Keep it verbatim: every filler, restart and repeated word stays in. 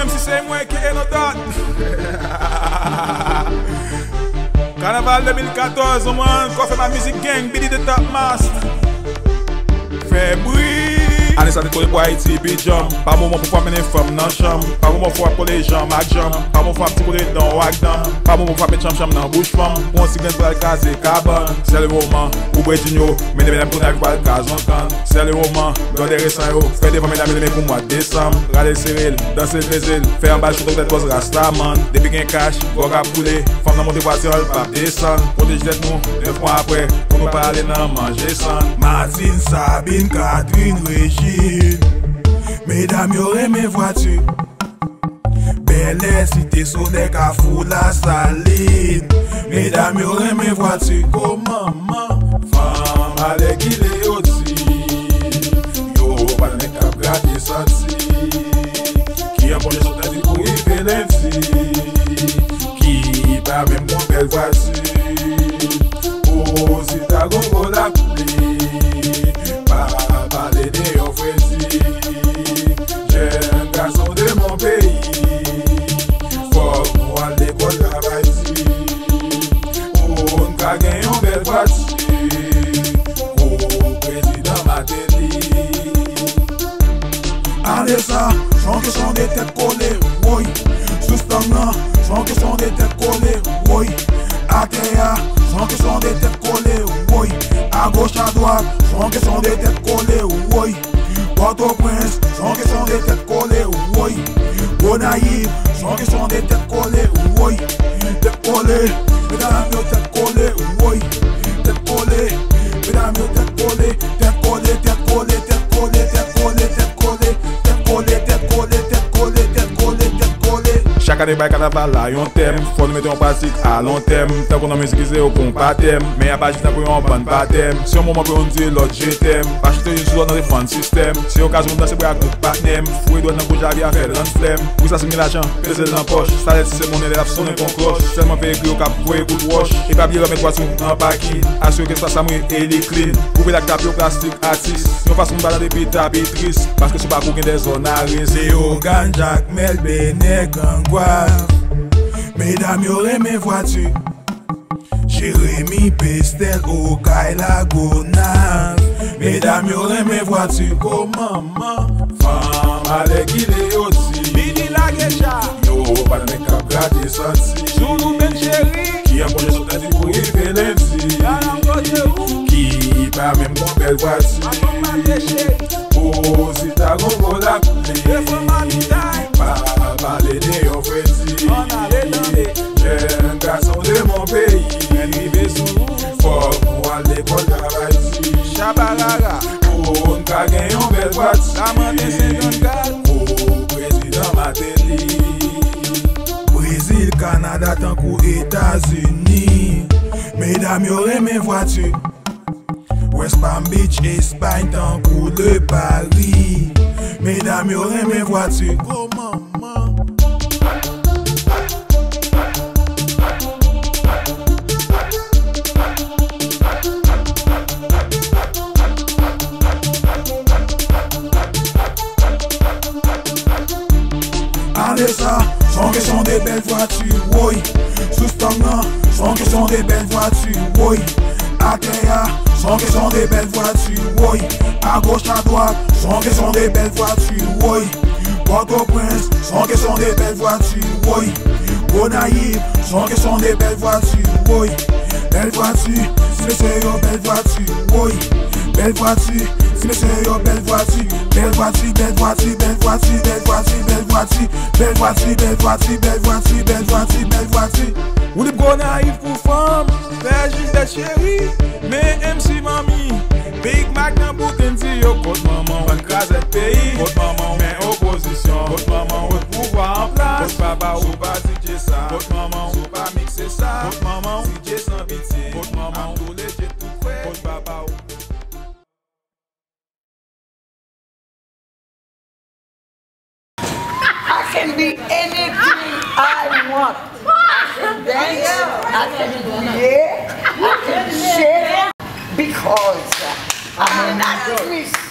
Menm si se mwen ki e no dòt. Kanaval de mil katòz, on mwen ankò fè ma mizik gang, Biddy the Top Master. Fè bri. Ane sa te kole pou Ayiti, bidjanm. Pa moman pou fwa mennen fanm nan chanm. Pa moman fwa kole janm ak janm. Pa moman fwa ti kole dan w ak danm. Pa moman fwa met chanm chanm nan bouch fanm. Pou yon ti grenn pral kraze kabann. Sèl moman, ou bwè jinyo. Mennen medam kounye a ki pral krazon kann. Sèl moman, gade resan yo. Fè devan medam yo demen pou mwa desanm. Rale sere l, danse l, peze l. Fè anba l chouto tèt bòs rastaman. Depi gen kach, gwòg ap koule. Fanm nan monte vwati an, l p ap desann. Pwoteje tèt nou, nèf mwa apre, pou nou pa ale nan manje sann. Martine, Sabine, Catherine, Régine. Medam yo renmen vwati. Bèlè, Site Solèy, Kafou Lasalin. Medam yo renmen vwati. Ko manman, fanm alèkile yo di. Yo pa nan nèg k ap grate santi. Ki an konje sot lendi pou rive lendi. Ki pa menm gon bèl vwati. O, si ta gon gwo lapli, pa pale de yon fredi. Jèn gason de mon peyi, fòk nou al lekòl travay di. Pou n ka gen yon bèl vwati, pou prezidan Mateli. Ale sa, se yon kesyon de tèt kole, woy. Sou stand nan, se yon kesyon de tèt kole, woy. Atè a, se yon kesyon de tèt kole, woy. Agoch, adwat, se yon kesyon de tèt kole, woy. Pòtoprens, se yon kesyon de tèt kole, woy. Gonayiv, se yon kesyon de tèt kole, woy. Tèt kole, medam yo tèt kole, woy. Tèt kole, medam yo tèt kole, tèt kole, tèt kole, tèt kole, tèt kole, tèt kole, tèt kole, tèt kole, tèt kole, tèt kole. Chak ane bay kanaval la yon tèm, fò nou mete yon pratik a lon tèm. Tankou nan mizik ki se yo konpa tèm, men y ap aji tankou yon bann patèm. Se yon moman pou youn di lòt je t'aime. Pa chante youn sou lòt nan defann sistèm. Se okazyon pou m danse bra ak tout patnè m. Foure dwèt nan gwo javi a fè l rann flèm. Wi, sa si m gen lajan, peze l nan pòch. Sa lè ti se monnen lè l ap sonnen kon klòch. Sèlman veye kri yo k ap voye kout wòch. E pa bliye remèt vwati w nan pakin. Asire ke espas la mouye e li klin. Koupe l ak tapi yo plastik atis. Yon fason m balan depi tapi tris. Paske sou pakou gen dè zòn a risk. Leyogàn, Jakmèl, Benè, Grangwav. Medam yo renmen vwati. Jeremi, Pestèl, Okay, Lagonav. Medam yo renmen vwati. Ko manman, fanm alèkile yo di. Vini lage cha. Yo pa nan nèg k ap grate santi. Zoulouben cheri. Ki an konje sot lendi pou rive lendi. Galan kote ou? Ki pa menm gon bèl vwati. Maton mate cheri. O, si ta gon gwo lapli. Devan mamitay. Pa pale de yon fredi. Ann ale tande. Jèn gason de mon peyi. Mèt rive sou ou. Fòk nou al lekòl travay di. Chabarara. Pou n ka gen yon bèl vwati. Lamanten Sengann Gad. Pou prezidan Mateli. Brezil, Kanada tankou Etazini. Medam yo renmen vwati. West Palm Beach, Espay tankou de Paris. Medam yo renmen vwati. Gwo manman. Ale sa, se yon kesyon de bèl vwati, woy. Sou stand nan, se yon kesyon de bèl vwati, woy. Atè a, se yon kesyon de bèl vwati, woy. Agoch, adwat, se yon kesyon de bèl vwati, woy. Pòtoprens, se yon kesyon de bèl vwati, woy. Gonayiv, se yon kesyon de bèl vwati, woy. Bèl vwati, ti mesye yo, bèl vwati, woy. Bèl vwati, ti mesye yo, bèl vwati. Bèl vwati, bèl vwati, bèl vwati, bèl vwati, bèl vwati. Bèl vwati, bèl vwati, bèl vwati, bèl vwati, bèl vwati. Woulib Gonayiv pou fanm, fè jis dèt cheri. Men M C Manmi, Big Mac nan bouken di yo kot manman w, bann krazèt peyi. Kot manman w, men opozisyon. Kot manman w, pouvwa an plas. Kot papa w, sou pa D J sa. Kot manman w, sou pa mikse sa. Kot manman w, D J san pitye. Kot manman w, ap boule je tou frè. Kot papa w. I can be anything I want. I can dance, I can play, I can shake because I'm an actress.